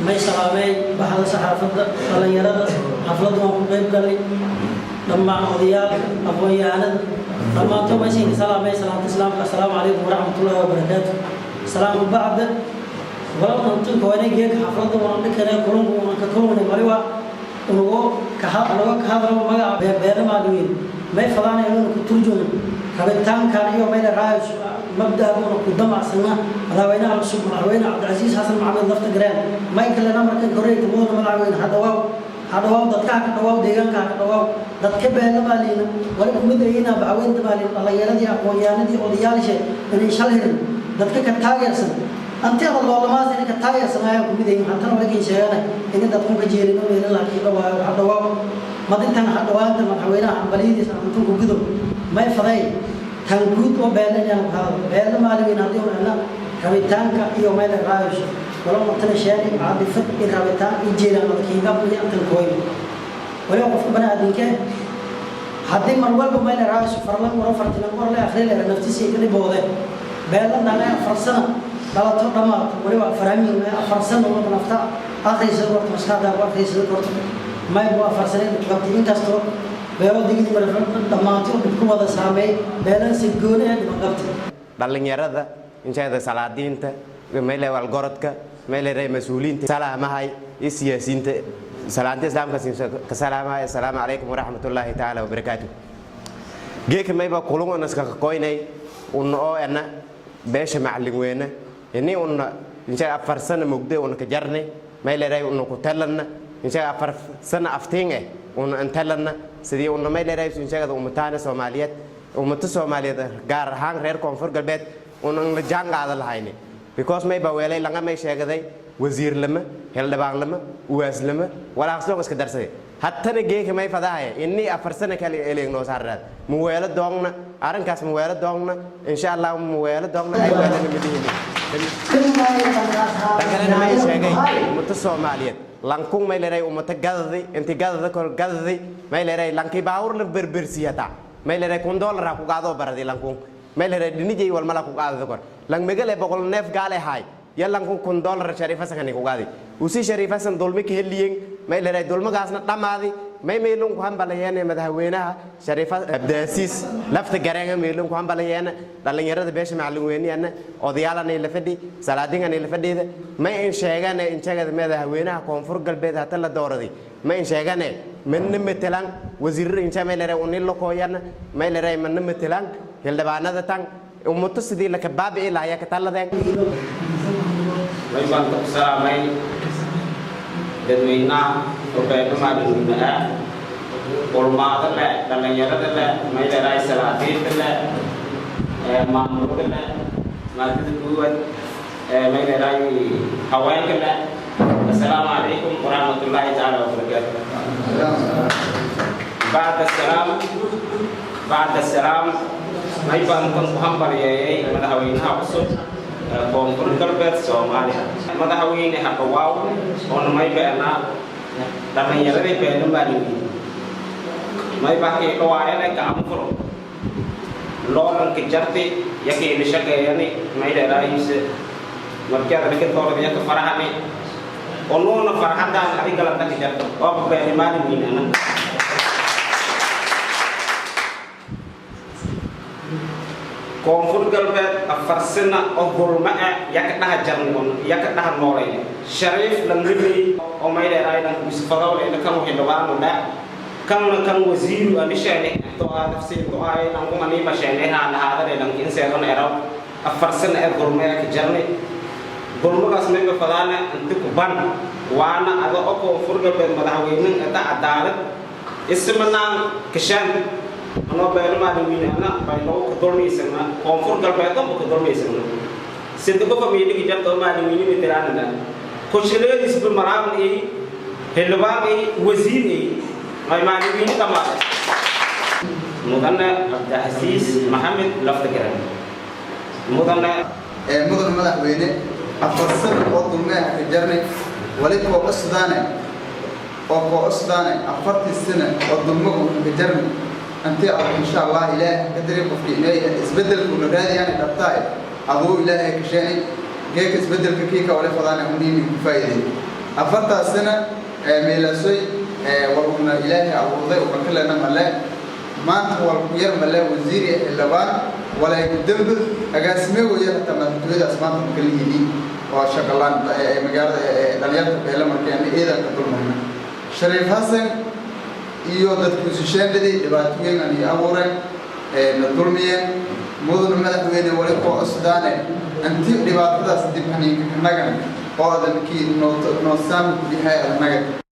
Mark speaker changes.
Speaker 1: May salaamey baxda saxaafadda, dhallinyarada xafladda waan ku qayb galay, dhammaan odayaalka, aqoon-yahanada, dhammaantood maysinka salaamay salaamta islaamka: assalaamu calaykum waraxmatullaahi wabarakaatu. Salaamu bacda, walantunkoone geeka xafladda waan dhikane kulunku unan ka kulunay maliwa unugo ka ka hadlo magaca beela Maalweyn. May fadaana inuu ku turjumo rabitaankan iyo mayla raayus mabda'a una ku damacsana madaxweynaha cusub, madaxweyne Cabdicasiis Xasan Maxamed Lafta Gareen. May kalena marka horeyta, mudana madaxweyne, hadhawaaw, hadhawaaw, dadka ha ka dhawaaw, deegaanka ha ka dhawaaw. Dadka beela Maalina wali kumid ayina baxweynta Maalin, dhallinyaradii, aqoon-yahanadii, odayaasha inay shal hirin dadka ka taageersan anti ada loolamaas inay ka taageersan ayaa kumid ayin. Hantana walakin sheegana inay dadku ka jeelin oo meelaha kii dhawaayo hadhawaaw madintan hadhawaanta madaxweynaha hambaliyadiisa antunku gudob. May faday tan guud oo beela inaan ku hadlo beela Maalin haddii un ina rabitaanka iyo mayla raayus wala untana sheegay caadifad in rabitaan i jeelaan madkiiga iyo antan kooy. Waliba qofka bani aadamka haddii mar walba mayla raayus farlan waro fartilan war la akhri leera naftiisa ka dhiboode. Beelan dhan 4 sano dhalato dhamaato, waliba 4 hamiin 4 sano wada nafta akhriisa horta maskaxda ku akhriisa horta may bu 4 sano qabtay. Inkastoo beelo digni mara dhammaantood dhib ku wada saameey, beelan si gooni ah dhiban qabtay.
Speaker 2: Dhallinyarada inshaada, salaadiinta, meele walgorodka, meele ree mas-uuliyiinta salaamahay iyo siyaasiyiinta, salaanta islaamka ka salaamahay: assalaamu calaykum waraxmatullaahi tacaala wabarakaatu. Geeka mayba kulun una iska koynay una oo ena beesha macalin weyne ini una insha 4 sano mugde una ka jarnay, mayleray una ku talanna insha 4 sano aftiin eh una intalanna sidii una mayleray inshagada ummataana Soomaaliyeed, ummata Soomaaliyeed, gaar ahaan reer Koonfur Galbeed una la jaan qaada lahayni, because may ba weelay langa may sheegaday wasiirlama, xildhibaanlama, uwaaslama, walaaqsoon iska darsaday. Hattana geeka may fadahaya inni 4 sano kale eleeg noo saarraad muweelo doogna arrinkaas, muweelo doogna, insha Allah muweelo doogna ay weelana midihini. Tan kalena may sheegay ummata Soomaaliyeed lankun may leeray ummata gadadi inti gadada kor gadadi may leeray lankii baawur la berbersiyata may leeray $1000 ku qaadoo baradi lankun may leeray dhinijay walmala ku qaadada kor lang megale 100 neef gaale haay ya lankun $1000 Shariifasankani ku qaadi usi Shariifasan dulmi ka heliyen may leeray dulmagaasna dhammaadi. May meelun ku hambalayeene madaxweynaha Shariifa Abdaasiis Lafta Gareenga meelun ku hambalayeene dhalinyarada beesha macalin weyniyana, odayaalanay la fadhi, salaadinganay la fadhiida. May in sheegane injagada madaxweynaha Koonfur Galbeed hata la dooraday, may in sheegane manna metelan wasiirada inja may leeray unilo kooyana may leeray manna metelan xildhibaanada tan ummato sidii laka baabi'i lahayaa ka taladeen.
Speaker 3: May baan ku salaamay dadweynaha oo beelo maalinweyne ah, ulmaada leh, dhallinyarada leh, may leedahay salaadiinta leh, maamulada leh, maadada guwad, may leedahay haweenka leh: assalaamu calaykum waraxmatullaahi tacaala wabarakaatu. Bacda salaam, bacda salaam, may baan tan ku hambalyeeyay madaxweynaha cusub Koonfur Galbeed Soomaaliya, madaxweyne Haqawaaw oona may beenaa dhallinyaradii beelo maalinwiin may bakii dhawaayane gacmo furo loolanka jarti yakiina shaqeeyani may dheeraayise markii aad ka toorad yaka farahani onuuna farxadaan adiga la dhaki jarto oo beeli maalinwiin ana. Koonfur Galbeed 4 sano oo dulmo ah yaka dhaha jarngon yaka dhaha noolayne Shariif lanrimey oo may dheeraay dhanka usfadawle kan xildhibaanu dha kanna kan wasiiru anishene to aadafsi to ay dhanku ani bashene ha lahaadane dhanka inseedan eraw 4 sano ee dulmo ee ka jarnay. Dulmagaas mayba fadaana inti ku ban waana ada oo Koonfur Galbeed madaxweyne eta cadaalad ismanaan kashaan anoo beelo maalinwiinana baydhabo ka dulmaysagna, Koonfur Galbeed dhanba ka dulmaysagna sida qofa miidhigi jarta oo maalinwiini mitiraanana koshaleedisba maraaban ay xildhibaan ay wasiir ay may maalinwiini dhammaade. Mudane Cabdixasiis Maxamed Laftagaran, mudane.
Speaker 4: Mudan madaxweyne, 4 sano oo dulmee ka jarnay wali koo cusdaane oo koo cusdaane 4-tii sano oo dulmagu ka jarnay intii ad insha Allah Ilaahay ka diri qofki inay isbedelku una raadiyaan dhabtaay aduu Ilaahay ka sheegay geeka isbedelka kii ka wali fadaana uniimi ku faa'iiday. 4-taas sana meelasoy waruna Ilaahay abuurday una kalena male. Maanta wal ku yar male wasiir iyo xildhibaan walay ku dambe agaasimeegoya hataa madaxtooyadaas maanta ma kala yidhi oo shaqalaan magaalada dhalinyarta beele markeena ciidanka dulmarna. Shariif Xasan iyo dadku susheendadii dhibaatooyin ay abuureen, na dulmiyeen. Mudana madaxweyne, wali koo cusdaane inti dhibaatadaas dib haniinka kanagan oo adankii noo saami ku yahay adanaga.